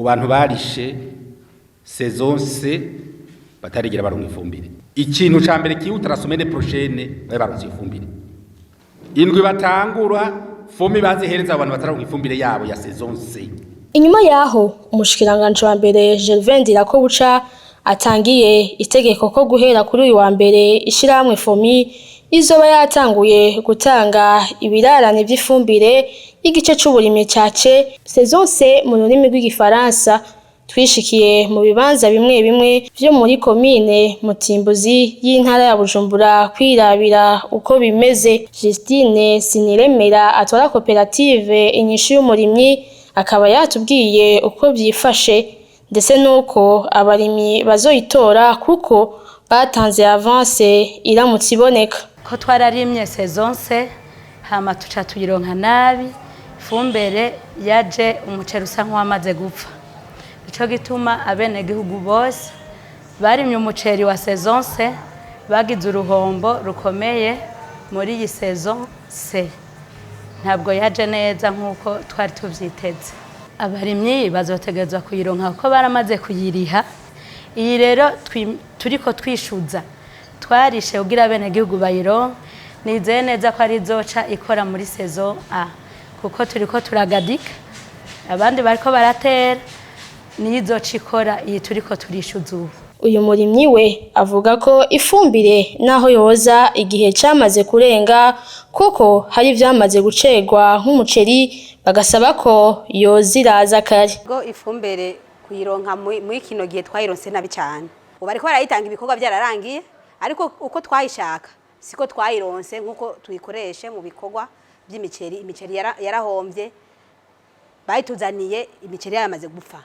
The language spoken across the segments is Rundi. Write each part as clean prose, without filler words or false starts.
Ku bantu barishe saison C batarigera baronka ifumbire, ikintu ca mbere kihuta, la semaine prochaine babe baronse ifumbire. Indwi batangura, FOMI bazihereza abantu batararonka ifumbire yabo ya saison C. Inyuma yaho umushikiranganje wa mbere Gervais Ndirakobuca atangiye itegeko ko guhera kuri uyu wa mbere ishirahamwe FOMI izoba yatanguye gutanga ibirarane vy'ifumbire y'igice c'uburimyi ca C, saison C mu rurimi rw'igifaransa, twishikiye mu bibanza bimwe bimwe vyo muri komine Mutimbuzi y'intara ya Bujumbura kwirabira uko bimeze. Justine Siniremera atwara koperative Inyishu y'Umurimyi akaba yatubwiye uko vyifashe, ndetse nuko abarimyi bazoyitora kuko batanze avance iramutse iboneka. Ko twararimye saison C, hama tuca tuyironka nabi. Ifumbire yaje umuceri usa nk'uwamaze gupfa. Nico gituma abenegihugu bose barimye umuceri wa saison C bagize uruhombo rukomeye muri iyi saison C. Ntabwo yaje neza nk'uko twari tuvyiteze. Abarimyi bazotegerezwa kuyironka kuko baramaze kuyiriha. Iyi rero turiko twishuza twarishe kugira abenegihugu bayironke. Nizeye neza ko ari izoca ikora muri saison A, kuko turiko turagadika, abandi bariko baratera. Niyo izoca ikora iyi turiko turishuza ubu. Uyu murimyi we avuga ko ifumbire naho yoza igihe camaze kurenga, kuko hari ivyamaze gucerwa nk'umuceri, bagasaba ko yoza iraza kare. Ubwo ifumbire kuyironka muri kino gihe twayironse nabi cyane. Ubu bariko barayitanga ibikorwa byararangiye, ariko uko twayishaka siko twayironse nk'uko tuyikoreshe mu bikorwa by'imiceri. Imiceri yarahombye. Bayituzaniye imiceri yaramaze gupfa.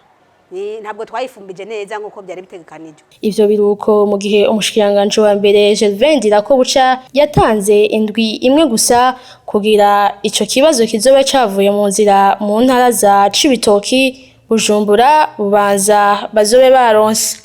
Ntabwo twayifumbije neza nk'uko byari bitegekanijwe. Ivyo biruko mu gihe umushikiranganje wa mbere Gervais Ndirakobuca yatanze indwi imwe gusa kugira ico kibazo kizoba cavuye mu nzira mu ntara za Cibitoki, Bujumbura, Bubanza bazobe baronse.